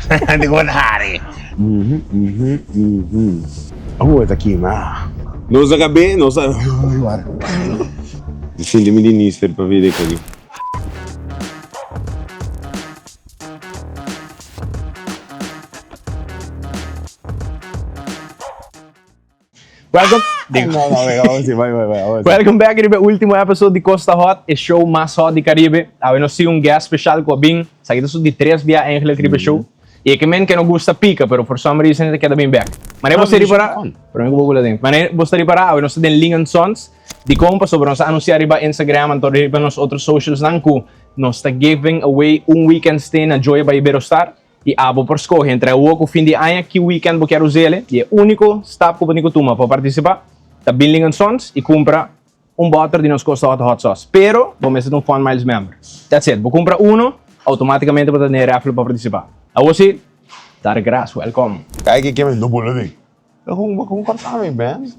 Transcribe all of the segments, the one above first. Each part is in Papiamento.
Di kon hari. Awor ta kima. Nos a kab'é, nos a. Mi sinti mi minister pa bira aki. Welcome. No, no, venga, vamos así, vai, vai, vai, vamos así. Welcome back riba e ultimo episode di Costa Hot, e show mas hot di Caribe. Awe nos tin un guest special cu a bin, esaki ta su di tres bia eigenlijk riba e show. Y e ke men ke no gusta pica, pero for some reason e ta keda bin back. Manera bo ta ripara, prome cu bo bula den. Manera bo ta ripara, awe nos ta den Ling and Sons. Dicon? Pasobra nos a anuncia riba Instagram anto riba nos otro socials nan cu nos ta giving away un weekend stay na Joya by Iberostar. I abo por skohe entre awor ku fin di aña ki weekend bo kier us'el. I e úniko stap ku bo tin ku tuma pa partisipá ta bin Ling and Sons i kumpra un bòter di nos Costa Hot Hot Sauce. Pero bo mester ta un Fun Miles member. That's it. Bo kumpra uno, outomátikamente bo ta den e raffle pa partisipá. Awor si, Tarek Ras, welkom. Kaya ke keme no bolo den. Bo kon korta mi man.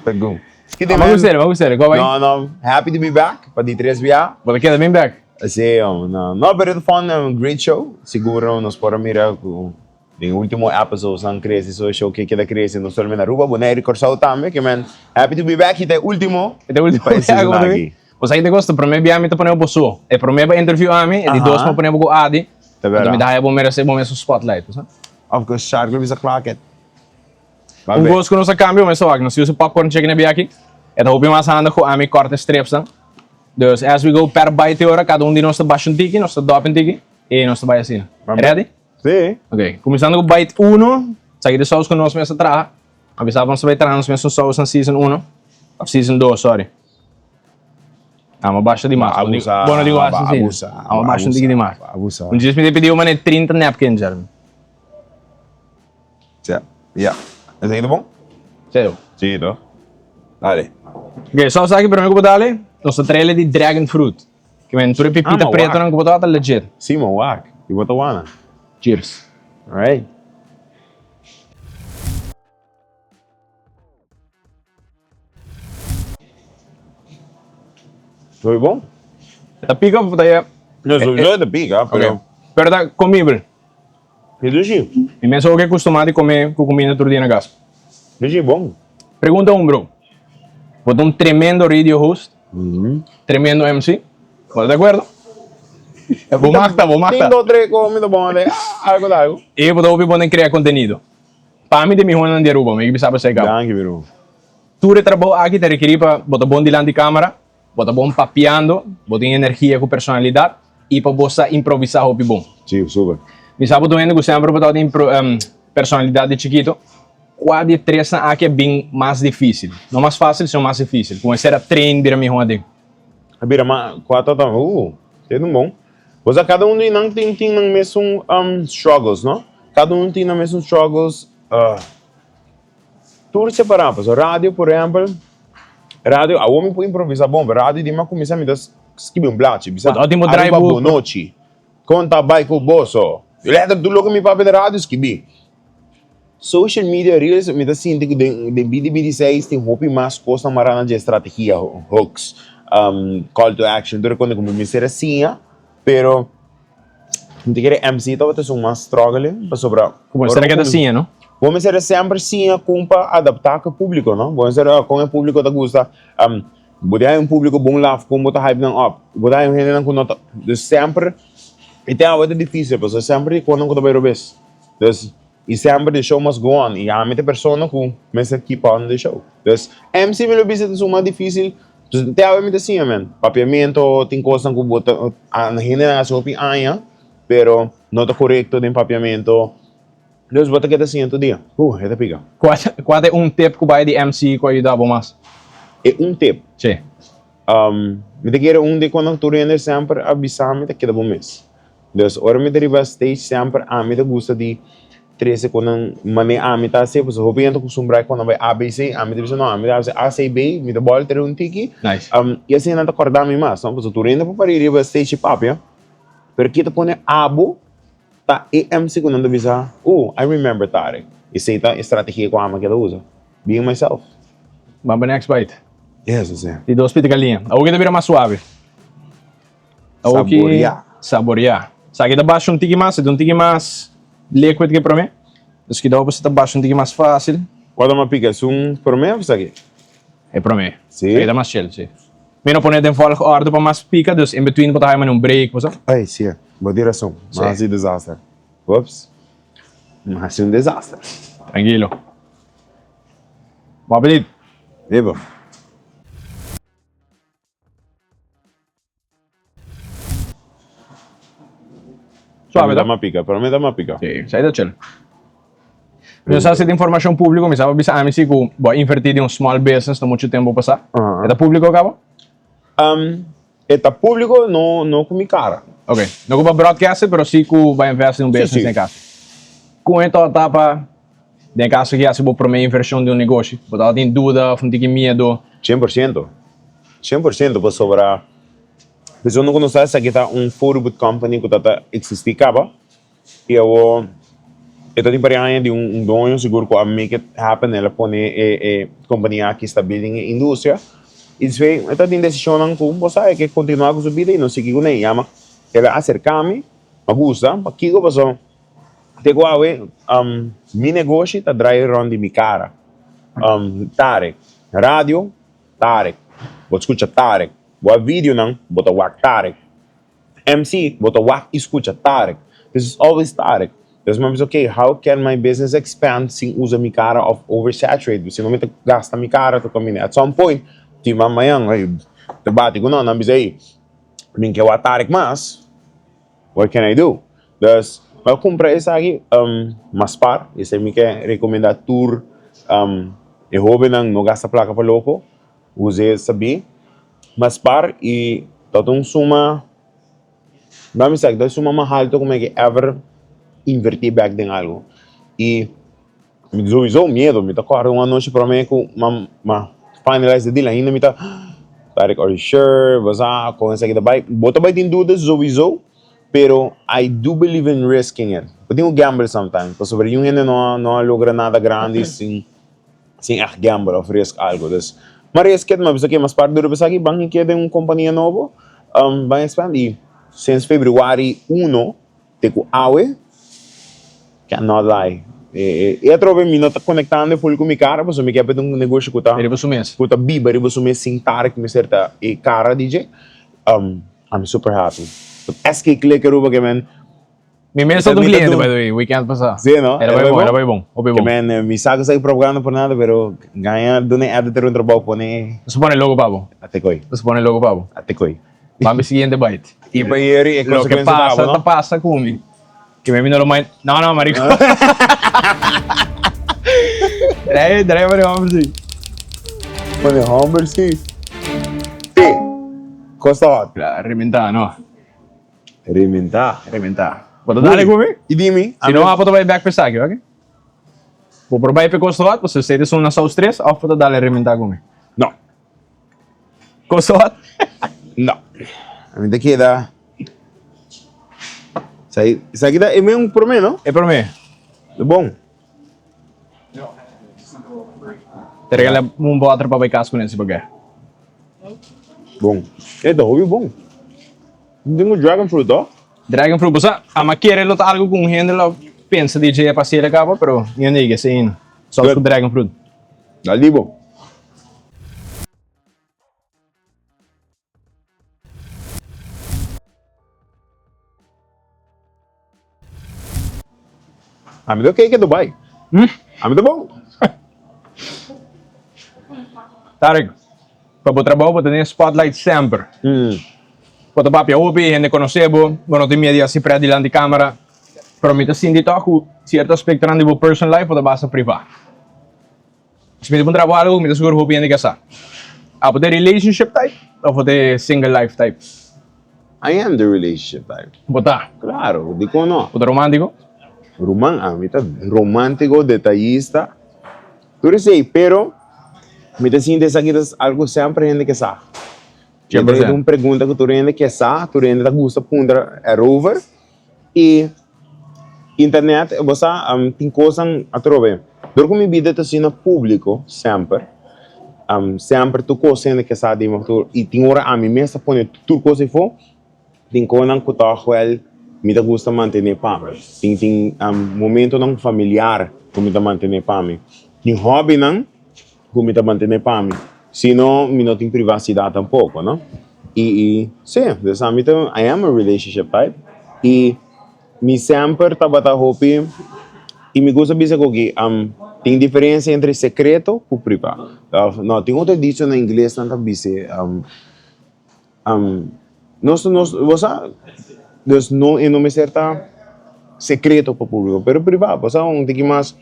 Ta go. Bo gusta bo gusta Go bai. No no happy to be back pa di tres bia. Bo ta keda bin back. Si no no pero ta fun un great show sigur nos por a mira ku den ultimo episodes nan crece so e show ke keda crece no solamente na Aruba Bonaire y Corsou tambe ke men happy to be back y ta e ultimo E ta e ultimo pa e season bia aki. Bo sa ki ta gosto prome bia mi ta pone bo so e prome bo interview ami e di dos mi a pone bo ku Adi Ta bera. anto mi ta haya bo merece bo mes un spotlight bo sa. Of course Shark lo bisa clock it. Un kos ku nos a kambia mes awak, nos usa popcorn chicken e biaha aki. E ta hopi mas handig ku ami kòrta e stripsnan. Dus as we go per bite e ora, kada un di nos ta basha un tiki, nos ta dòp un tiki i nos ta bai asina. Ready? Sí. Ok, kuminsando ku bite uno, esaki ta e sous ku nos mes a traha. A bisa nos ta bai traha nos mes un sous na season uno, òf season dos, sorry. Amo basha di mas. Abusa, Bo no digo asina. abusa, Amo basha un tiki di mas. Abusa. Un djis mi ta pidi un manera 30 napkins, Jeremy. Ya, ya. Esaki ta bon? Sí. Sí, to. Dale. Ok, so esaki prome ku bo dale, nos ta traele di dragon fruit. Ke men tur e pipita Ah, ma preto nan ku bo ta ta legit. Sí, ma wak. I bo ta wana. Cheers. Alright. Hopi bon. E ta pika of ta e? No, sowieso e ta pika, pero. Pero ta comibel. E dushi. Mi mes oke kustumá di kome ku kuminda tur dia na kas. Dushi bon. Pregunta un bro. Bo ta un tremendo radio host, tremendo MC. Bo ta di akuerdo? Bo magta, bo magta. Tin dos tres kos mi ta bon ade. Algo ta algo. E bo ta hopi bon den krea kontenido. Pa mi ta e mihónan di Aruba, mi ke bisa esei kaba. Danki bro. Tur e trabou aki ta rekerí pa bo ta bon dilanti kamera, bo ta bon papiando, bo tin energia ku personalidat i pa bo sa improvisá hopi bon. Sí, super. Mi sa bo ta un hende ku semper bo tabatin personalidat di chikito. Kua di e tresnan aki a bin mas difísil? No mas fásil, sino mas difísil. Ku mester a train bira mihó aden. A bira mas, kua ta ta, uh, esei ta un bon. Bo sa kada un di nan tin tin nan mesun struggles, no? Kada un tin nan mesun struggles. Tur separá, pasobra radio por ehèmpel, radio awor mi por improvisá bon, pero radio di mi a kuminsá mi ta skibi un blachi, bisa Aruba bonochi, kon ta bai ku boso? Lèter tur loke mi papia den radio skibí. Social media reels mi ta sinti ku den den bidi bidi seis tin hopi mas kosnan mará na dje strategia, hooks, call to action, tur e kos ku mi mester a siña, pero Mi ta kere MC tabata esun mas struggling pasobra Ku bo mester a keda siña no? Bo mester a semper siña kon pa adaptá ku e públiko no. Bo mester a kon e públiko ta gusta. Bo ta haña un públiko bon laf kon bo ta hype nan up. Bo ta haña un hendenan ku no ta dus semper e te awe ta difísil pasobra semper di konan ku ta bai robes. Dus i semper the show must go on i ami ta e persona ku mester keep on the show. Dus MC mi lo bisa ta esun mas difísil. Te awe mi ta siña men. Papiamento tin kosnan ku bo ta hendenan a hasi hopi aña pero no ta korekto den papiamento. Dus bo ta keda siña tur dia. Uh, e ta pika. Kua kua ta e un tip ku bai di MC ku a yuda bo mas? E un tip? Si. Mi ta kere un di konan tur hende semper a bisa mi ta keda bo mes. Dus ora mi ta riba stage semper ami ta gusta di trese ku nan manera ami ta hasi pasobra hopi hende ta kustumbrá ku nan bai abc ami ta bisa no ami ta hasi acb mi ta bòlter un tiki i asina nan ta kòrda mi mas no pasobra tur hende por para riba stage i papia pero ki ta pone abo ta e MC ku nan ta bisa oh I remember Tarek esei ta e strategia ku ami a keda usa being myself. Ban pa next bite. Yes asina. Di dos pita galiña. Awor ki ta bira mas suave. Saboreá. Saboreá. Sa ki ta basha un tiki mas, e ta un tiki mas. liquid ke prome. Dus kidao pa si ta basha un tiki mas facil. Kua ta mas pika, esun prome of esaki? E prome. Si? Esaki ta mas chill, si. Mi no pone den volgorde pa mas pika, dus in between bo ta haya mane un break, bo sa. Ay, si, bo tin rason. Si. M'a hasi disaster. Whoops. M'a hasi un disaster. Tranquilo. Bon apetit. Riba. Suave ta? Pica, pero mi ta mas pica. Sí, esei ta chill. Mi no sa si ta informacion publico, mi sa pa bisa ami si cu bo a inverti den un small business no mucho tempo pasa. E ta publico caba? E ta publico, no, no cu mi cara. Ok, no cu bo a broadcast it, pero si cu bo a invest den un business den caso. Con e ta pa, den caso ki haci bo prome inversion den un negoshi? Bo tabata tin duda of un tiki miedo? 100%. 100% pasobra persona ku no sa esaki ta un photo booth company ku ta ta existi kaba i awor e ta tin par di aña di un doño sigur ku a make it happen el a pone e e kompania aki stabil den e industria i despues e ta tin desishonnan ku bo sa e ke kontinua ku su bida i no sigui kuné yama el a aserka mi a gusta pakiko pasobra te ku awe mi negoshi ta drai rònt di mi kara Tarek radio. Tarek, bo ta skucha Tarek. Bo a videonan, bo ta wak Tarek. MC, bo ta wak i skucha Tarek. This is always Tarek. Des mi a bisa, ok, how can my business expand sin usa mi kara of oversaturate? Si no mi ta gasta mi kara ta kaminda. At some point, tin man mañan, ey, ta bati ku nan, nan bisa, ey, mi ke wak Tarek mas. What can I do? Dus, mi a kumpra esaki mas par, esei mi ke rekomendá tur e hóbennan no gasta plaka pa loko, us'é sabí. Mas par i ta un suma, bami sa, ta e suma mas haltu ku mi a ever invertí bèk den algu. I Mi souiso miedo, mi ta kòrda un anochi promé ku m'a finalize de deal ainda mi ta Tarek are you sure, bo sa kon esaki ta bai, bo ta bai tin duda souiso pero I do believe in risking it, bo tin ku gamble sometimes pasobra niun hende no no a logra nada grandi sin sin ègt gamble òf risk algu, dus m'a risk it, m'a bisa ke mas parti duru esaki ban hik'é den un kompania nobo ban expand i since februari uno. Te ku awe, can not lie. E atrobe mi no ta konektando e full ku mi kara pasobra mi ke p'e ta un negoshi ku ta Riba su mes. ku ta biba riba su mes sin tara ku mester ta e kara di dje. I'm super happy. SK Click Aruba ke men. Mi mes ta un cliente by the way, weekend pasa. Si no? Era bai bon, era bai bon, hopi bon. Ke men mi sa ku esaki propaganda por nada pero gaña duna e editor un trabou pone. Nos a pone logo pa bo. Ate koi. Nos a pone logo pa bo. Ate koi. Ban siguiente bite. Y pa yeri e Lo que consecuencia ta pasa, abo, ta no? pasa cu mi. Que mi no lo mind. No, no, marico. Draai, draai pa de homber sí. Pa de homber sí. Sí. Cosa hot. La rementá, no. Rementá. Rementá. Bo ta dale cu mi? Y di mi. Si no, apo ta bay back pa esaki, ok? Bo por bay pa e cosa hot, pasobra esey ta esun na saus tres, of bo ta dale rementá cu mi? No. Kosot? No. Mi ta keda. Esaki ta e men prome, no? E prome. Ta bon. Ta regala un boter pa bai kas kuné si bo ke. Bon. E ta hopi bon. Tin ku dragon fruit, to? Dragon fruit, bo sa, ama kere lo ta algu ku un hende lo pensa di dje pa sera kaba, pero mi a nega esei ainda. Sòs ku dragon fruit. Dal di bo. Ami ta ok ke Dubai. Ami ta bon. Tarek, pa bo trabou bo ta den spotlight semper. Bo ta papia hopi, hende konosé bo, bo no tin miedu di hasi pret dilanti kamera. Pero mi ta sinti tòg ku sierto aspektonan di bo personal life bo ta basta privá. Si mi ta puntra bo algo, mi ta sigur hopi hende ke sa. Abo ta e relationship type of bo ta e single life type? I am the relationship type. Bo ta? Claro, dikon no? Bo ta romántico? Ruman, ami ta romántico, detayista, tur esei, pero mi ta sinti esaki ta algo semper hende ke sa. Mi ta un pregunta ku tur hende ke sa, tur hende ta gusta puntra erover. I internet, bo sa, tin kosnan atrobe. Dor ku mi bida ta asina públiko semper, semper tur kos hende ke sa di mi tur, i tin ora ami mes ta pone tur kos afó, tin kosnan ku tòg wèl. mi ta gusta mantené pa mi. Tin tin momentonan familiar ku mi ta mantené pa mi. Tin hòbinan ku mi ta mantené pa mi. Si no, mi no tin privasidat tampoko, no? I i sí, dus ami ta, I am a relationship type. I mi semper tabata hopi, i mi gusta bisa ku ki tin diferensia entre sekreto ku privá. Òf no, tin otro dicho na ingles nan ta bisa Nos nos bo sa dus no e no mester ta secreto pa publico pero priva bo sa un tiki mas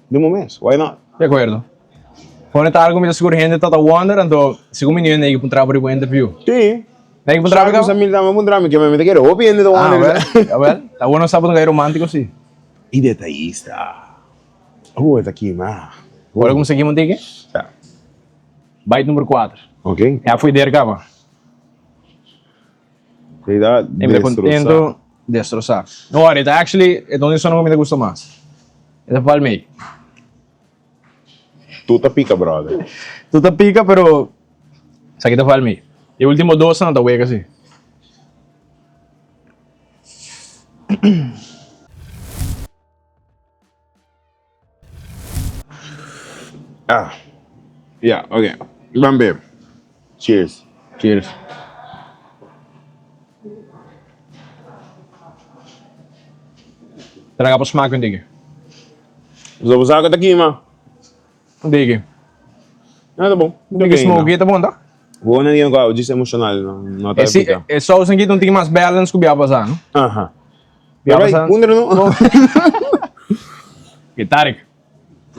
di bo mes why not. De acuerdo. Pone ta algo mi ta sigur hende ta ta wonder anto segun mi niu negi puntra bo riba un interview. Si. Negi puntra bo Sa kaba? mi tambe puntra mi ke mi ta kere hopi hende ta Ah wonder. awel awel ta bueno sa bo ta un guy romantico si. Y detayista. Oh e ta kima. Ora ku mi seguimos un tiki? Sa. Bite number cuater. Ok. Ya fui der caba. Cuidado, E mi ta contento destrosa. No worry, ta actually e ta un di cu mi ta gusta mas. E ta palmei. Tu ta pica, brother. Tu ta pica, pero esaki ta palmei. E ultimo dos nan ta wega si. Ah, ya, ok. Ban be. Cheers. Cheers. Traga pa smaak un tiki. So bo sa ku ta kima? Un tiki. No, ta bon. Un tiki smoky ta bon ta? Bo na diga ku awe djis emoshonal, no ta pica. E saus aki ta un tiki mas balance ku bia pasa, no? Aha. Bia pasa. Pundra no. Ke Tarik,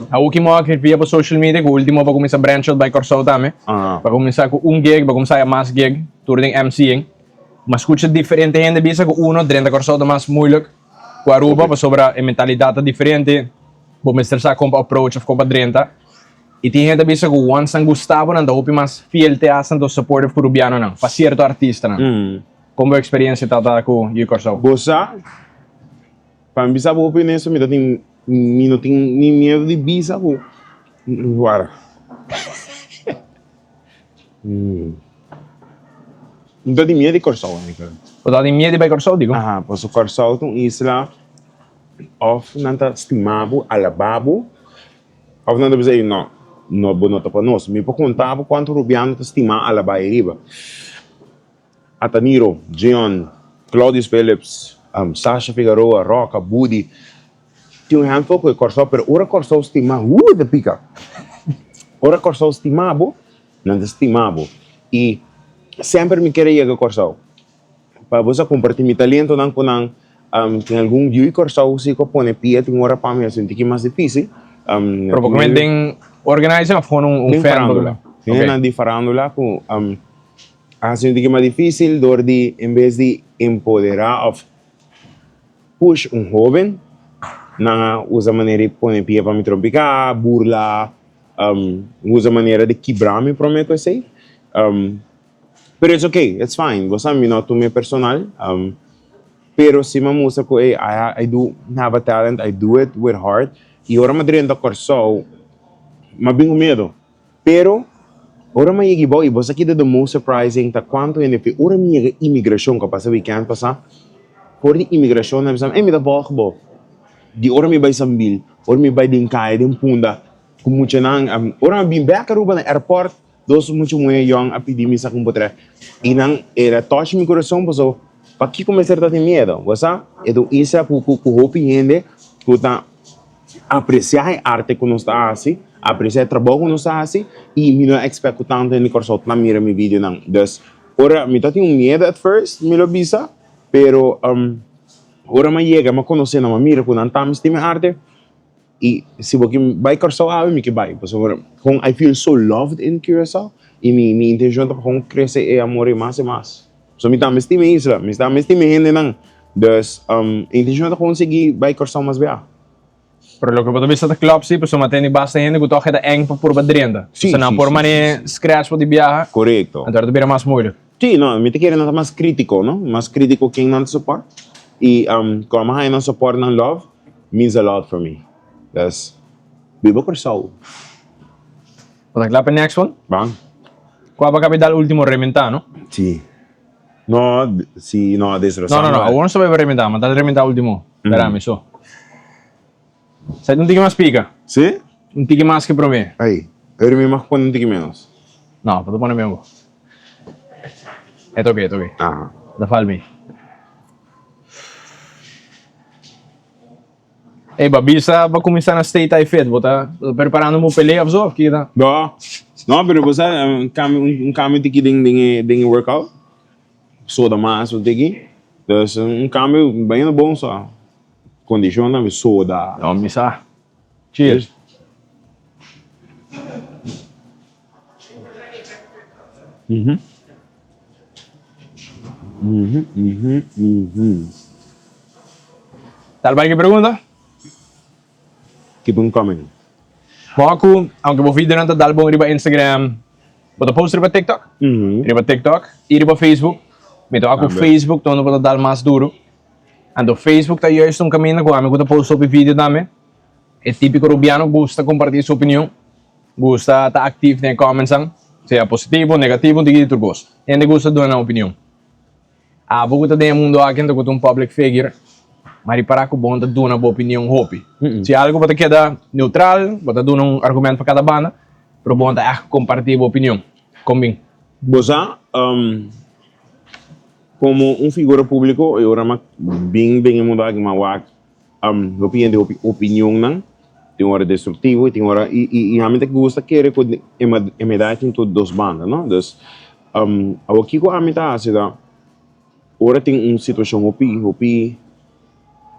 awo ki mo a via pa social media ku ultimo bo a kuminsá branch out bai Kòrsou tambe. Bo a kuminsá ku un gig, bo a kuminsá haya mas gig, tur den MC'ing. Bo a skucha diferente hende bisa ku uno drenta Kòrsou ta mas moeilijk ku Aruba pasobra e mentalidat ta diferente, bo mester sa kon pa approach òf kon pa drenta. I tin hende ta bisa ku once nan gusta bo nan ta hopi mas fiel te hasta nan ta supportive ku rubianonan pa sierto artistanan. Kon bo eksperiencia ta ta ku Yu Kòrsou? Bo sa, pa mi bisa bo hopi honesto mi ta tin mi no tin ni miedu di bisa ku wara. Mi ta tin miedu di Kòrsou eigenlijk. Bo ta tin miedu di bai Kòrsou dikon? Aha, pasobra Kòrsou ta un isla òf nan ta stima bo, alabá bo. Of nan ta bisa ei, No, no, bo no ta pa nos. Mi por konta bo kuantu rubiano ta stima alabá ei riba. Ataniro, Jeon, Claudius Phillips, Sasha Figaroa, Roca, Budi. Tin un handful ku e Kòrsou, pero ora Kòrsou stima, huu e ta pika. Ora Kòrsou stima bo, nan ta stima bo. I semper mi kere yega Kòrsou. Pa bo sa comparti mi talentonan cu nan. Tin algun yu Corsou si cu a pone pia tin ora pa mi a sinti ki mas dificil. Pero bo comen den organizing of gewoon un Den fan? farandula. Tin hendenan di farandula cu a sinti ki mas dificil door di en bes di empodera of push un hoben nan a usa manera di pone pia pa mi trompica, burla, usa manera di kibra mi prome cu esey. Pero it's okay, it's fine, bo sa mi no tuma e personal, pero si mi a mustra ku ey I do have a talent, I do it with heart, i ora mi a drenta Kòrsou mi a bin ku miedu, pero ora mi a yega abou i bo sa kiko the most surprising ta kuantu hende fi ora mi yega imigrashon ku a pasa weekend pasa, for di imigrashon nan a bisa mi ey mi ta vòlg bo, di ora mi bai Sambil, ora mi bai den kaya den Punda ku muchanan, ora mi a bin bèk Aruba na airport. Dos mucha muhé yòn a pidi mi sa kon por traha i nan era touch mi kurason pasobra pakiko mester ta tin miedu? Bo sa e ta un isla ku ku hopi hende ku ta apresiá e arte ku nos ta hasi, apresiá e trabou ku nos ta hasi i mi no a expect ku tantu hende di Kòrsou ta mira mi videonan. Dus ora mi ta tin un miedu at first mi lo bisa pero ora mi a yega mi a konosé nan mi a mira ku nan tambe stima e arte. I si bo ke bai Kòrsou awe mi ke bai pasobra kon I feel so loved in Curaçao i mi mi intenshon ta pa kon krese e amor ei mas i mas. So mi tambe stima e isla, mi tambe stima e hendenan. Dus e intenshon ta kon sigui bai Kòrsou mas bia. Pero loke bo ta bisa ta klòp si, pasobra mi a tende basta hende ku tòg e ta eng pa purba drenta. Si, So nan si, por si, manera si, si. scratch for di biaha, Korekto. anto ta bira mas moeilijk. Si, no, mi ta kere nan ta mas kritiko, no? Mas kritiko ken nan ta support. I komo a haña nan support, nan love, means a lot for me. Dus, biba Kòrsou. Bo ta kla pa e next one? Ban. Kua bo a kabi dal ultimo rementá, no? Si. No, si no a destrosá. No, no, no, awor no sa bai rementa, ma ta rementa ultimo. Bera mi so. Sa un tiki mas pika. Si? Un tiki mas ke promé. Ai, ora mi mag pone un tiki menos. No, bo ta pone menos. E ta oke, e ta oke. Aha. Ta fal mi. Ey, bo a bisa bo a kuminsá na State Thai Fit, bo ta preparando bo pelea of so of kiko ta? No, no, pero bo sa un kambio un kambio tiki den den e den e workout, soda mas un tiki, dus un kambio bayendo bon sa, kondishon tambe soda. No, mi sa. Cheers. Tal bai ki pregunta? Keep 'em coming. Bo ku, aunke bo videonan ta dal bon riba Instagram, bo ta post riba TikTok? Riba TikTok i riba Facebook. Mi ta wak ku Facebook ta unda bo ta dal mas duru. Anto Facebook ta juist un kaminda ku ami ku ta post hopi video tambe. E tipiko rubiano gusta kompartí su opinion. Gusta ta actief den e commentsnan, sea positivo, negativo, un tiki di tur cos. Hende gusta duna nan opinion. Abo cu ta den e mundo aki anto cu ta un public figure, ma ripara cu bo no ta duna bo opinion hopi. Si algo bo ta keda neutral, bo ta duna un argument pa cada banda, pero bo no ta echt comparti bo opinion. Con bin? Bo sa, como un figura publico, e ora mi a bin den e mundo aki mi a wak Hopi hende hopi opinionnan, tin ora destruktivo i tin ora i i i ami ta gusta kere ku e medaya tin tur dos banda no. Dus awor kiko ami ta hasi ta ora tin un situashon hopi hopi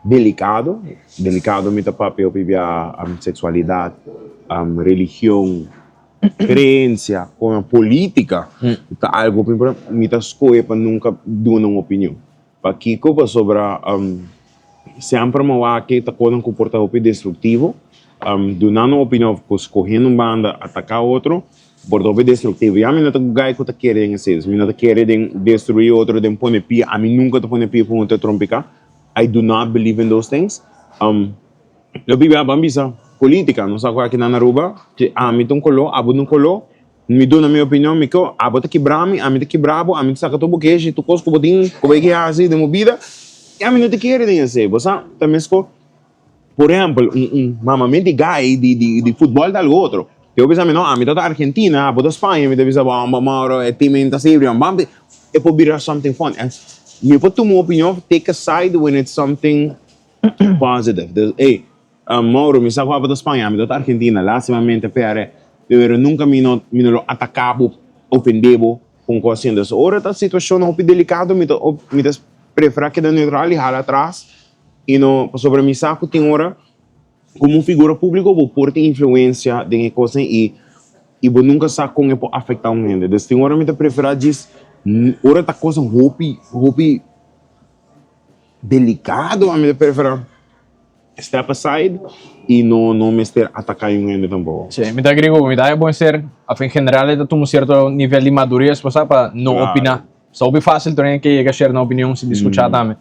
delikado, delikado mi ta papia hopi bia seksualidat, religion, kreensia, politika ta algu hopi importante mi ta skohe pa nunka duna un opinion. Pakiko? Pasobra semper mi wak ta konan ku por ta hopi destruktivo. Duna nan opinion of skohe un banda ataka otro por ta hopi destruktivo. Ya mi no ta guy ku ta kere den esei. Mi no ta kere den destrui otro, den pone pia. Ami nunka ta pone pia pa un otro trompiká. I do not believe in those things. Lo biba ban bisa politica, nos sa cu aki na Aruba, ami ta un color, abo ta un color, mi duna mi opinion, mi ke, abo ta kibra mi, ami ta kibra bo, ami ta saca tur bo keshi, tur cos cu bo tin, cu bo ke haci den bo bida, y ami no ta kere den esey, bo sa, ta mesco, por ehempel, un un mamamento di guy di di di futbol ta algo otro, te bo bisa mi no, ami ta ta Argentina, abo ta Spaña, mi ta bisa bo, amba Mauro, e team ta así, e por bira something fun, mi por tuma un opinion, take a side when it's something. Positive. Dus, ey, Mauro, mi sa cu abo ta Spaña, ami ta ta Argentina, lastimamente pere, pero nunca mi no, mi no lo ataca bo, ofende bo cu un cos asina. Dus, ora ta situacionnan hopi delicado, mi ta, mi ta prefera keda neutral y hala atras y no, pasobra mi sa cu tin ora, como un figura publico, bo por tin influencia den e cosnan y, y bo nunca sa con e por afecta un hende. Dus, tin ora mi ta prefera djis, ora ta cosnan hopi, hopi. Delicado ami ta prefera step aside y no no mester ataca un hende tampoco. Sí, mi ta agree cu bo. Mi ta haya bon ser, of en general e ta tuma un cierto nivel di madurez pa sa pa no Claro. opina. Sa hopi facil tur hende ke yega share nan opinion sin di scucha tambe.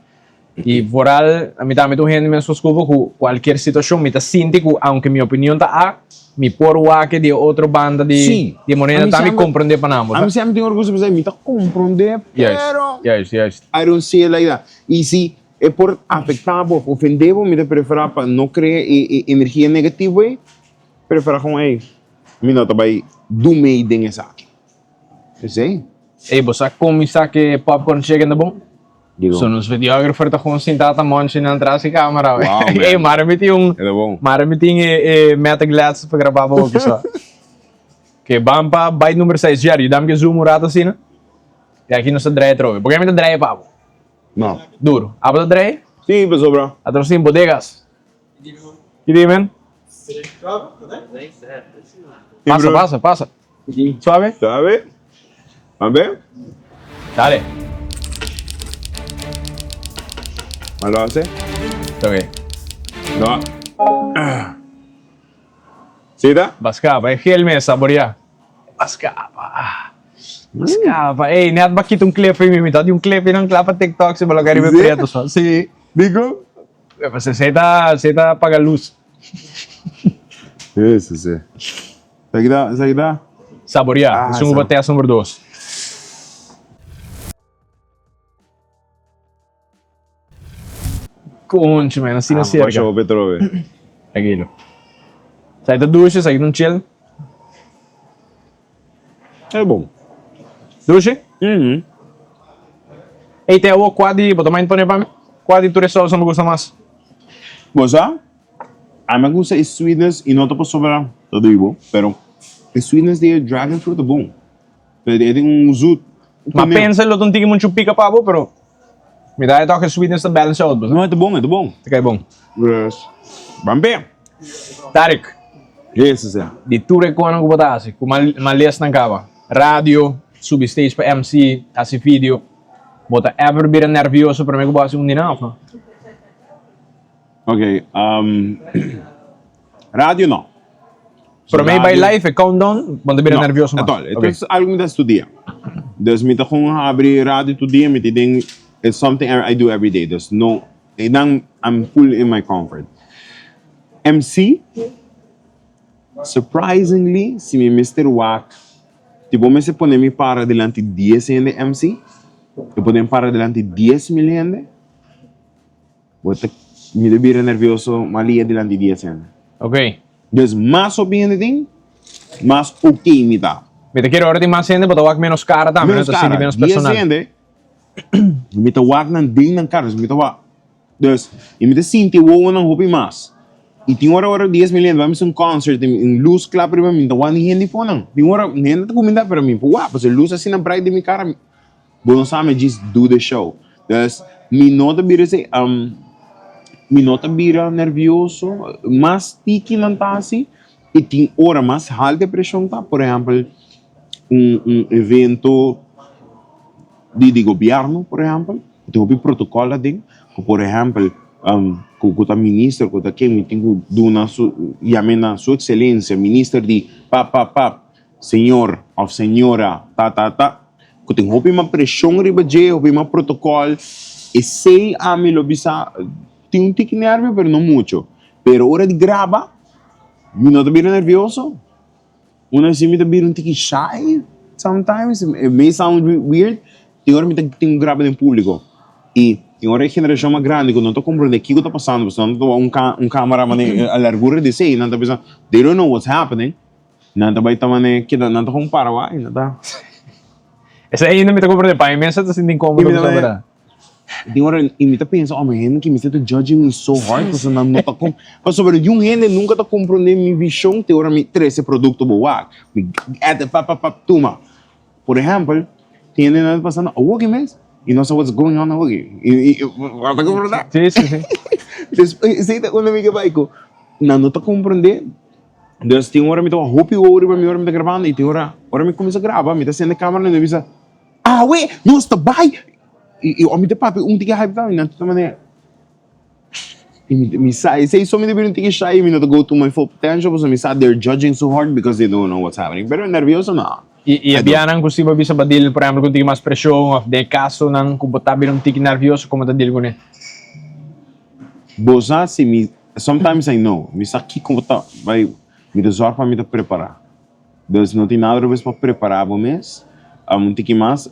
Y vooral ami tambe ta un hende mescos cu bo cu cualkier situacion mi ta sinti cu aunke mi opinion ta A, mi por wak di e otro banda di Sí. di e moneda Ami tambe y siempre- comprende pa nan bo sa. Ami siempre tin orgullo pa mi ta comprende pero Juist, juist, juist. I don't see it like that. Y si e por afecta bo of ofende bo, mi ta prefera pa no crea e e energia negativo ey, prefera con ey, mi no ta bay do mey den esaki. Esey. Ey, bo sa con mi sa ke popcorn chicken ta bon? Digo. So nos videographer ta gewoon sinta ta monchi nan tras di camera. Wow, man. Ey, mara mi tin un, E ta bon. mara mi tin e, e meta glasses pa graba bo hopi so. Oké, ban pa bite number 6. Jerry, dam ke zoom un rato asina. Y aki nos ta draai atrobe. Por ke mi ta draai pa abo? No. Duro. Abo ta draai? Sí, pasobra. Atros tin bodegas. Ki di men? Pasa, pasa, pasa. Suave? Suave. Ban be? Dale. Malo hace? Ok. No. Sí ta? Bascapa, e gel mes saborea. Bascapa. Bascapa. Ey, net ba kita un clip mi, mi ta di un clip nan kla pa TikTok si balo kari be preto so. Sí. Dico? Se ta, se ta paga luz. Sí, sí, sí. Esaki ta, esaki ta. Saborea. Ah, Esun ku sa. pa test number dos. Concho man, asina Ah, cerca. Basha hopi atrobe. Tranquilo. Esaki ta dushi, esaki ta un chill. E bon. Dushi? Ey te awor kua di, bo ta mind pone pa mi? Kua di tur e sauce bo gusta mas? Bo sa, ami a gusta e sweetness y no ta pasobra ta di bo, pero e sweetness di e dragon fruit ta bon. Pero e tin un zoet. Ma pensa lo ta un tiki muchu pica pa bo, pero mi ta haya tok e sweetness ta balance out, bo sa? No, e ta bon, e ta bon. Ta kai bon. Yes. Ban be. Tarik. Yes, sir. Di tur e konan ku bo ta hasi, ku malesnan kaba, radio, subi stage pa MC, hasi video, bo ta ever bira nervioso prome ku bo hasi un di nan òf no? Ok, radio no. Prome bai live e countdown, bo ta bira nervioso mas? No, at all. E ta algu mi ta studia. Dus mi ta kon habri radio tur dia, mi ta den, it's something I do every day. Dus no, einan I'm full in my comfort. MC, surprisingly, si mi mester wak, si bo mester pone mi para dilanti dies hende MC, mi pone mi para dilanti 10,000 hende, Bo ta mi ta bira nervioso malia dilanti di esena. Ok. Dus mas hopi hende tin, mas ok mi ta. Mi ta kere ora tin mas hende bo ta wak menos kara tambe, no? Menos Ta sinti kara. menos Dies personal. hende, mi ta wak nan den nan kara, dus mi ta wak. Dus, i mi ta sinti e wowonan hopi mas. I tin ora ora 10,000 hende, bai mester un concert, un luz klap riba mi, mi ta wak ni hende for nan. Tin ora hende ta kuminda pero mi por wak, pasobra e luz asina bright den mi kara. Bo no sa mi djis do the show. Dus mi no ta bira esei, mi no ta bira nervioso, mas tiki nan ta hasi i tin ora mas haltu e preshon ta, por ehèmpel un un evento di di gobièrnu por ehèmpel, ku tin hopi protokòl aden, ku por ehèmpel ku ku ta minister ku ta ken mi tin ku duna su yam'e na su ekselensia minister di pa pa pa. Señor of señora ta ta ta cu tin hopi mas presion riba dje, hopi mas protocol, esey ami lo bisa tin un tiki nervio pero no mucho, pero ora di graba mi no ta bira nervioso, una vez mi ta bira un tiki shy sometimes, it may sound weird, tin ora mi ta tin cu graba den publico y tin ora e generacion mas grandi cu no ta comprende kico ta pasando pasobra nan ta wak un camera manera a largura di esey nan ta bisa they don't know what's happening. Nan ta bai ta mane keda nan ta kon para wak i nan ta. Esei ainda mi ta komprende pa mi mes ta sinti inkomodo I mi ta pasobra mane berdad. Tin ora i mi ta pensa oh mi hende ki mester ta judging mi so hard pasobra nan no ta kom pasobra niun hende nunka ta komprende mi vishon te ora mi trese produkto bo wak mi ete pap pap pap tuma por ehèmpel tin hende nan ta pasando awoki mes i no sa what's going on awoki i i bo ta komprende? Si si si. Esei ta unda mi ke bai ku nan no ta komprende. Dus tin ora mi ta wak hopi wowo riba mi ora mi ta grabando i tin ora ora mi kuminsá graba mi ta sende kamera i mi ta bisa awe nos ta bai i ora mi ta papia un tiki hype tambe nan ta manera i mi mi sa esei so mi ta bira un tiki shy i mi no ta go to my full potential pasobra mi sa they're judging so hard because they don't know what's happening pero nervioso no. I e bianan ku si bo bisa pa deal por ehempel ku un tiki mas preshon òf den e kasonan ku bo ta bira un tiki nervioso komo ta deal kuné? Bo sa si mi Sometimes I know, mi sa kiko ta bai, mi ta zorg pa mi ta prepara. Dus no tin nada robes pa prepara bo mes, un tiki mas,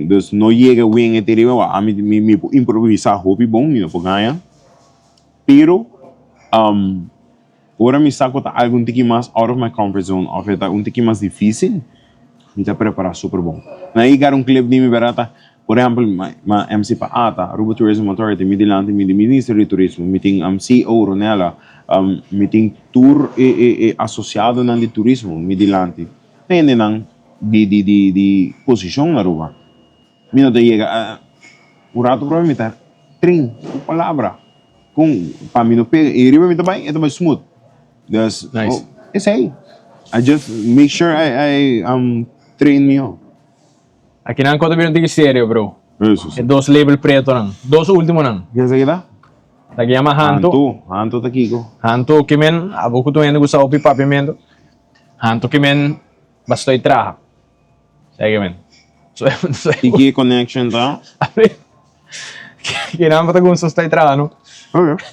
dus no yega wen e te riba, wak ami mi mi por improvisa hopi bon, mi no por gaña, pero ora mi sa ku ta algu un tiki mas out of my comfort zone of e ta un tiki mas dificil, mi ta prepara super bon. Na yega un clip di mi bera ta Por ehempel, ma MC pa ata, Aruba Tourism Authority, mi dilanti mi di Minister di Turismo, mi tin CEO Ronella, mi tin tur e e e asociadonan di turismo mi dilanti, hendenan di di di di posicion na Aruba. Mi no ta yega un rato prome mi ta trin ku palabra kon pa mi no pega y riba mi ta bai e ta bai smooth. Dus Nice. esey, I just make sure I I train miho. Akinan kos ta bira un tiki serio bro. Eso si. E dos label pretonan. Dos ultimonan. Ken esaki ta? Ta ki yama Hanto. Hanto. Hanto ta kiko? Hanto ke men, abo ku tur hende ku sa hopi papiamento. Hanto ke men bastoi traha. Sa ke men. So, so. I ki connection ta? Kinan bo ta gusta stoi traha no? Ok.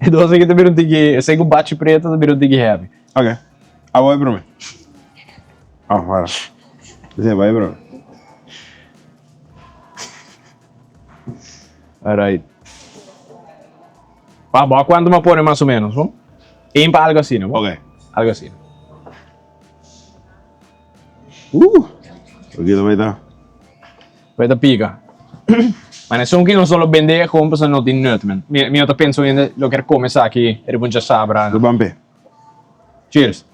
E dos aki ta bira un tiki, esei ku bachi preto ta bira un tiki heavy. Ok, abo bai prome. Oh, wara. Esei bai prome. Alright. Pa bo a cuanto mi a pone mas o menos, bo? Eén pa algo asina, bo? Ok. Algo asina. Uh! Aki ta bai ta. Bai ta pica. Ma esun ki nos no lo bende gewoon pasobra no tin nut, man. Mi, mi no ta pensa un hende lo kier come esaki riba un djasabra. Lo ban pe. Cheers.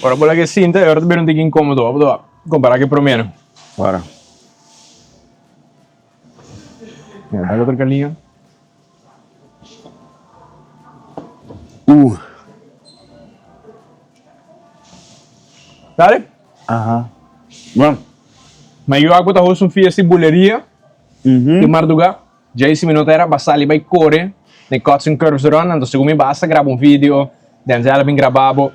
Ora bo laga e sinta e ora ta bira un tiki inkomodo bo ta kompara ku e promé. Ora. Mira dal otro kaliña. Dale. Aha. Bueno. Ma yo aku ta host un fiesta di buleria di marduga. Djei si mi no ta era basali bai kore den Cuts and Curves Run, anto segun mi basta graba un video, Denzel a bin graba bo,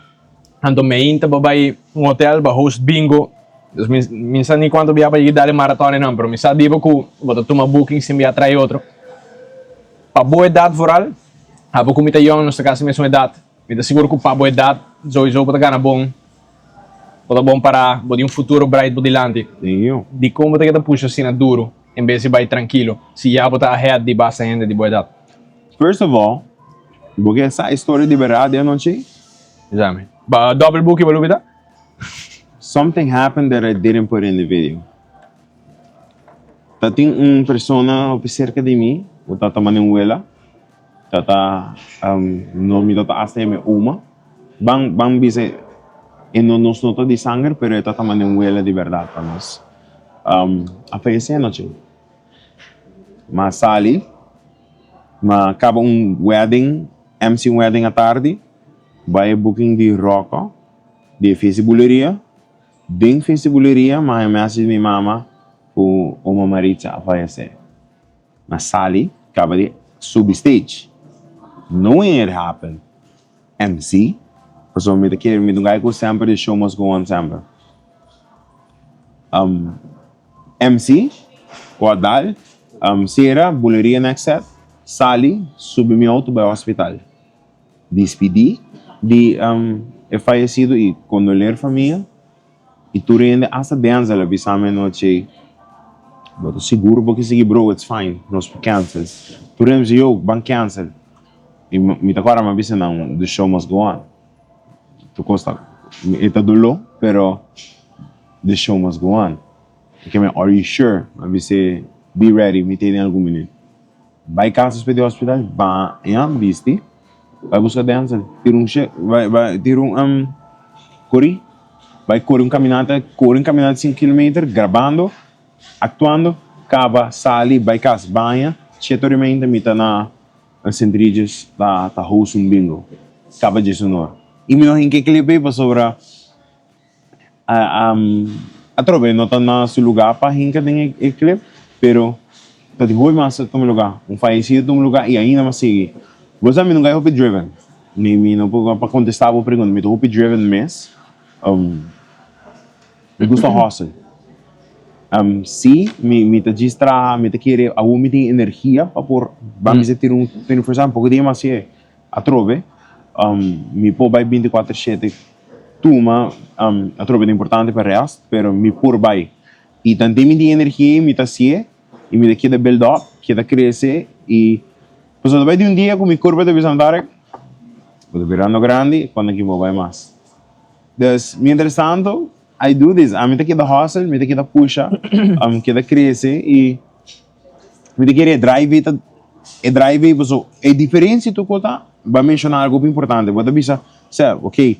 anto meinta bo bai un hotel bo host bingo. Dus mi mi sa ni kuantu bia pa yega dal e maraton einan, pero mi sa di bo ku bo ta tuma booking sin bia trai otro. Pa bo edat vooral, abo ku mi ta yong nos ta kasi mesun edat, mi ta sigur ku pa bo edat souiso bo ta gana bon. Bo ta bon pará, bo tin un futuro bright bo dilanti. Dikon bo ta keda pusha asina duru en bes di bai trankilo si ya bo ta ahead di basta hende di bo edat? First of all, bo ke sa e story di berdad di anochi? Bisa mi. Ba double buki bo lubida? Something happened that I didn't put in the video. Ta tin un persona hopi cerca di mi ku ta ta manda un wela. Tata, no mi tata hasta yam'e oma. Ban ban bisa e no nos no ta di sanger pero e tata manda un wela di berdad pa nos. A fayesé anochi. M'a sali, m'a kaba un wedding, MC un wedding atardi, bai e booking di Rocco di e fiesta di buleria. Den fiesta di buleria m'a haña message di mi mama ku oma Maritza a fayesé. Na sali kaba di subi stage. Knowing it happen, MC, pasobra mi ta kere mi ta un guy ku semper the show must go on semper. Um, MC, ku a dal, um, sera, buleria next set, sali, subi mi auto bai hospital. Dispidi di um, e fayesido i kondoleer famia. I tur hende hasta Denzel a bisa mi anochi, Bo ta sigur bo ke sigui bro, it's fine, nos por cancel. Tur hende bisa, yo, ban cancel. I mi ta kòrda mi a bisa nan, the show must go on. Tur kos ta, e ta doló, pero the show must go on. E ke mi, are you sure? Mi a bis'é, be ready, mi ta den algun minüt. Bai kas despues di hospital, baña, bisti, bai buska Denzel, tira un she, bai bai tira un um kori, bai kore un kaminata, kore un kaminata di sinku kilometer, grabando, aktuando, kaba, sali, bai kas, baña, shete ora i meinta mi ta na Sint Regis ta ta host un bingo, kaba djes un ora. I mi no hinka e clip ei pasobra. Atrobe no ta na su lugá pa hinka den e clip, pero ta di hopi mas a tuma lugá. Un fayesido tuma lugá i ainda mas sigui. Bo sa mi nunka e hopi driven. Mi mi no por pa kontestá bo pregunta, mi ta hopi driven mes. Mi gusta hustle. Si, mi mi ta djis traha, mi ta kere awor mi tin energia pa por ban bisa tira un 24 seven, poko dia mas hasié. Atrobe, mi por bai binticuater shete tuma, atrobe ta importante pa rest, pero mi por bai. I tanten mi tin energia ei mi ta hacié i mi ta keda build up, keda crece i pasobra ta bai di un dia cu mi curpa ta bisa Tarek, bo ta birando grandi, cuando aki bo bai mas. Dus, mientras tanto, I do this, ami ta keda hustle, mi ta keda pusha, keda crece i. Mi ta kere e drive ei ta e drive ei paso e diferencia tur ku ta bo a menciona algo hopi importante bo ta bisa sef ok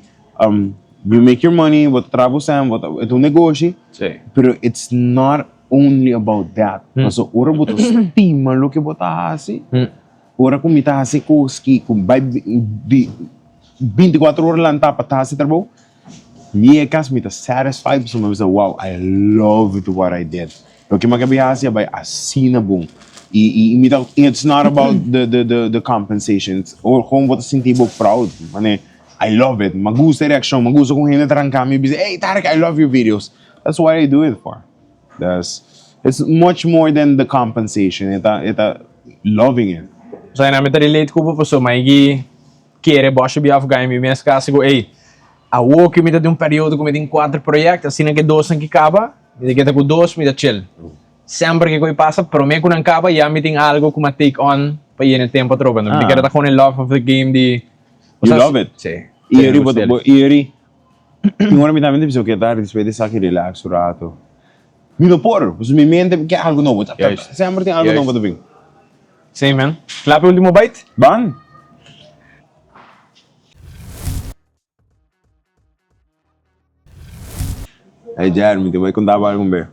you make your money bo ta traha bo sèn bo ta e ta un negoshi pero it's not only about that paso ora bo ta stima loke bo ta hasi ora ku mi ta hasi kos ki ku bai di binticuatro ora lanta pa ta hasi trabou. Mi e kas mi ta satisfied pasobra mi a bisa wow I loved what I did. Loke mi a kabi hasi a bai asina bon. I i mi ta it's not about the the the the compensation it's or kon bo ta sinti bo proud mane I love it mi a gusta e reakshon mi a gusta kon hende ta ranka mi bisa ey Tarek I love your videos that's what I do it for. Dus it's much more than the compensation e ta e ta loving it. Osea mi ta relate ku bo pasobra mi a yegi. kere bòsha bia òf gana mi mes kasi ku ey, awo ku mi ta den un periodo ku mi tin kuater proyekto, asina ku e dosnan ki kaba, mi ta keda ku dos, mi ta chill. Semper ke koi pasa, promé ku nan kaba ya mi tin algu ku mi a take on pa yena e tempu atrobe. Mi ta kere ta kon e love of the game di. You love it. Sí. I bo ta bo iri tin ora mi tambe ta bisa oke ta despues di esaki relax un rato. Mi no por, pasobra mi mente ke algu nobo. Semper tin algu nobo ta bin. Sí man. Kla pa e ultimo bite? Ban! Hey Jeremy, mi ta bai konta bo algu un be.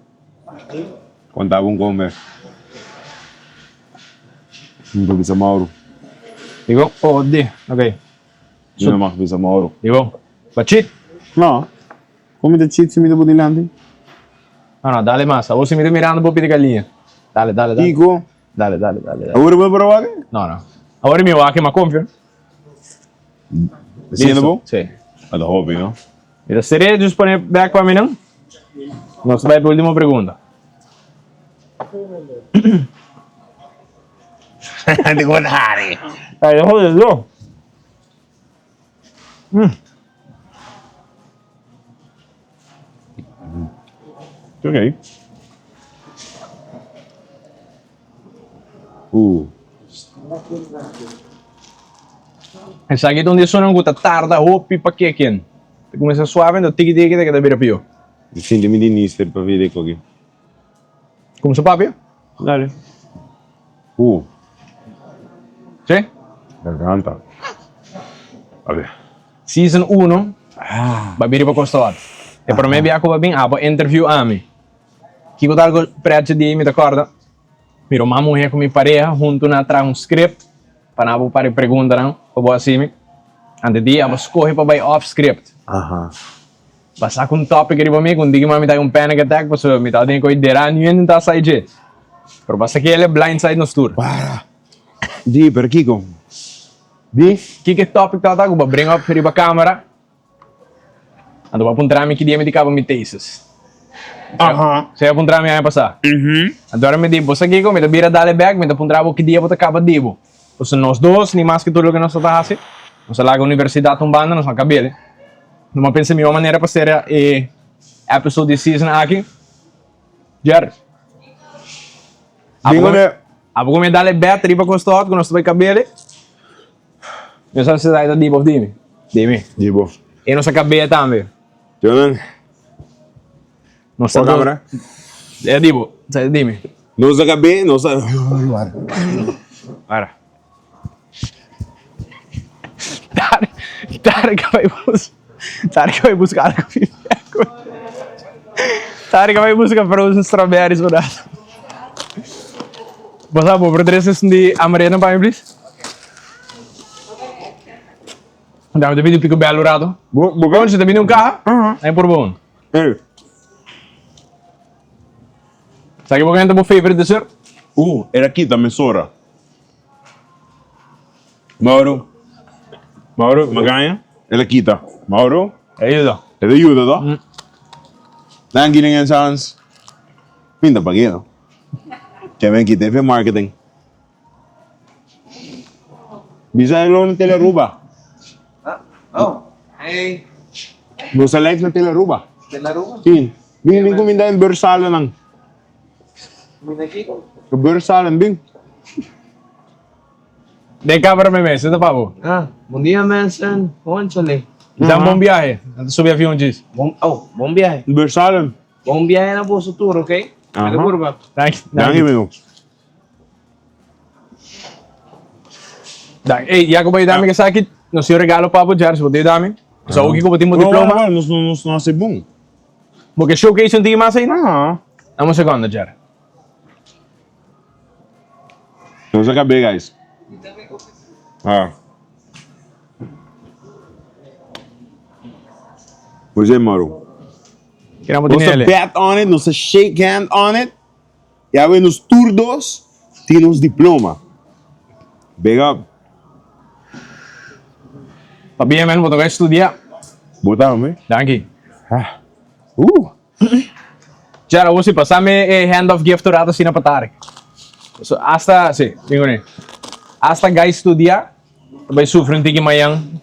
Konta bo un kon be. Mi por bisa Mauro. Digo, oh di, ok. Mi no mag bisa Mauro. Digo, ba cheat? No. Kon mi ta cheat si mi ta bo dilanti? No, no, dale mas. Awor si mi ta mirando bo pidi galiña. Dale, dale, dale. Kiko? Dale, dale, dale, dale. Awor bo por a wak? No, no. Awor mi wak ma konfia. Siendo bo? Sí. A ta hopi, no? Mi ta seré, just pone back pa mi nan. Nos ta bai pa ultimo pregunta. Di kon hari. Ay, jode, lo. Ok. Uh. Esaki ta un di esunnan ku ta tarda hopi pa keken. Ta kuminsá suave enton tiki tiki ta keda bira pió. Mi sinti mi di nister pa vida e koki. Kuminsá papia? Dale. Uh. Sí? Garganta. A ver. Season uno, ba bira pa Costa Hot. E promé bia ku ba bin, abo interview ami. Kiko ta algo prèchi di mi ta kòrda? Mi ruman muhé ku mi pareha huntu nan a traha un script pa nan por para e preguntanan pa bo hasi mi. Antes di abo skohe pa bai off script. Ba saka un topic riba mi ku un diki mami ta un panic attack pasobra mi tabata tin ku derá niun hende ta sa dje. Pero ba saki el e blindside nos tur. Para! Di, pero kiko? Di? Kiko e topic tabata ku bo bring up riba camera? Anto bo a puntra mi ki dia mi di kaba mi thesis. Esei a puntra mi aña pasá. Anto ora mi di, bo sa kiko, mi ta bira dale bek, mi ta puntra bo ki dia bo ta kaba di bo. Pasobra nos dos, ni maske tur loke nos ta ta hasi, nos a laga universidat un banda, nos no a kab'el. No mi a pensa mihó manera pa sera e episode di season aki. Jer. Abo ku mi a dale bet riba kos tot ku nos ta bai kab'el. Mi sa si ta di bo of di mi? Di mi. Di bo. E nos a kab'e tambe. Jonan. Nos ta camera. E di bo. Sa di mi. Nos a kab'e, nos a. Para. Tarek a bai bus Tarek a bai buska algo pi bebe. Tarek a bai buska frozen strawberries un rato. Bo sa bo por trese esun di amarena pa mi please? Dame ta bini pico bel un rato. Bo bo Conchi ta bini un caha? Ahí por bo un. Hey. Sa ki bo kenta bo favorite dessert? Era kita mesora. Mauro, Mauro, Magaña, el a kita. Mauro, E yuda. el a yuda to. Danki den en sans. Pinta pa ki no. Ke men kita efe marketing. Bisa hello na Tele Aruba. Oh, hey. Nos a live na Tele Aruba. Tele Aruba? Si. Bin bin kuminda en Bursalen nan. Kuminda kiko? Bursalen bin. Den camera mi mes, ta pa bo. Ah, bon dia mensen. Conchale. Dan bon biahe. Nan ta subi avion djis. Bon, oh, bon biahe. Bursalen. Bon biahe na boso tur, ok? Aha. Curva. Danki. Danki, amigo. Danki. Ey, ya ku bo yuda mi esaki, nos tin un regalo pa bo, Jerry, si bo ta yuda mi. Nos a oki ku bo tin bo diploma. Nos no hasi bon. Bo ke showcase un tiki mas ainda? Aha. Dame un secondo, Jerry. Nos a kab'é guys. Ah. Jose Maru. Nos a bet on it, nos a shake hand on it. Y awe nos tur dos tin nos diploma. Big up. Pabia men, bo ta bai studia. Bo tambe. Danki. Ah. Jara, awor si pasa mi e hand of gift un rato asina pa Tarek. So, hasta, si, bin con e. Hasta guy studia. Ta bai sufri un tiki mañan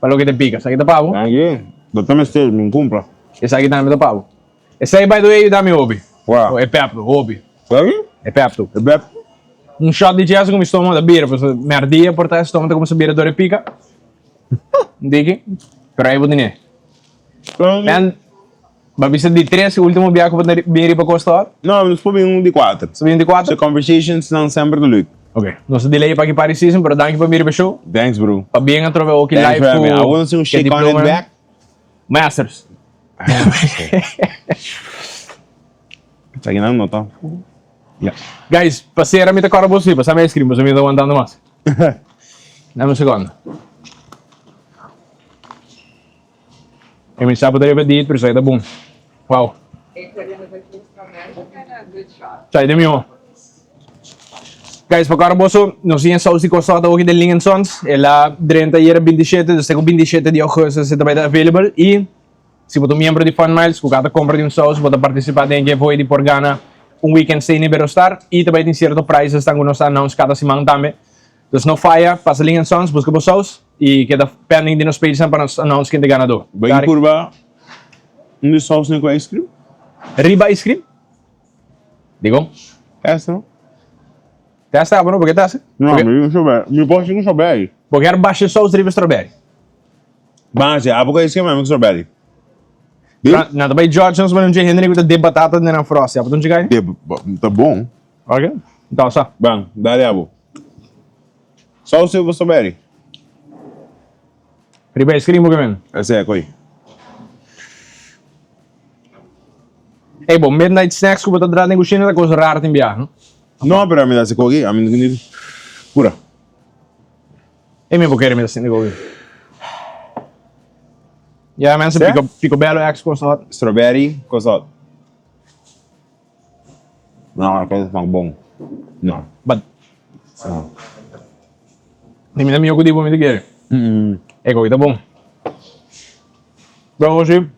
pa loke ta pica. Esaki ta pa bo. Thank you. Bo ta mester mi cumpra. Esaki tambe ta pa bo. Esey by the way yuda mi hopi. Wao. E pepto, hopi. Esaki? E pepto. E pepto? Un shot di djes cu mi stomago ta bira, pasobra merdia por ta e stomago ta cuminsa bira dor e pica. Un tiki. Pero ahí bo tene. Man, Ba bisa di tres e ultimo bia ku bo ta bin riba Costa Hot? No, nos por bin un di kuater. Nos bin di kuater? Se conversations nan semper ta leuk. Ok, nos ta delay pa ki party season, pero danki pa bin riba show. Thanks bro. Pa bien atrobe oki Thanks live for having me. I ku wanna see un ke shake on it diploma. back. Masters. Esaki nan no ta. Ya. Guys, pa sera mi ta kòrda bo si, pasá mi ice cream, pasobra mi no ta wantando mas. Dame un sekondo. E mi sa bo ta riba diet pero esaki ta bon. Wow. Esaki ta mihó. Guys, pa kòrda boso, nos tin e saus di kòsò ta hoki den Ling and Sons. El a drenta ayera 27, dus te ku 27 di augustus e ta bai ta available. I si bo ta un miembro di Fun Miles ku ka ta kompra di un saus, bo ta partisipá den e giveaway di por gana un weekend stay na Iberostar. I ta bai tin sierto prizes tan ku nos ta announce kada siman tambe. Dus no faya, pasa Ling and Sons, buska bo saus y keda pending di nos pagenan pa nos announce ken ta ganador. Bai Gary. purba un di saus nan ku ice cream? Riba ice cream? Dikon? Testa no. Testa abo no, por ke testa? No, mi un strawberry. Mi por hasi ku strawberry. Bo kier basha saus riba strawberry? Basha, abo ku ice cream, ami ku strawberry. Di? Nan ta bai judge nos, un dje hende ku ta dip batata den nan frosty. Abo ta un dje kai? Dip, ta bon. Ok, enton sa. Ban, dale abo. Saus riba strawberry. Riba ice cream bo ke men? Esei koi. Ey bo midnight snacks ku bo ta dra den kushina ta kos raro tin biaha no? No pero ami ta hasi koki, ami no tin pura. Ey mi bo kere mi ta sinti koki. Ya mensen Seh? picobello ex kos hot. Strawberry kos hot. No, e kos smak bon. No. But Di mi ta mihó ku di bo mi ta kere. E koki ta bon. Bro José,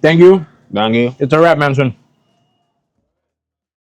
thank you. Danki. It's a wrap mensen.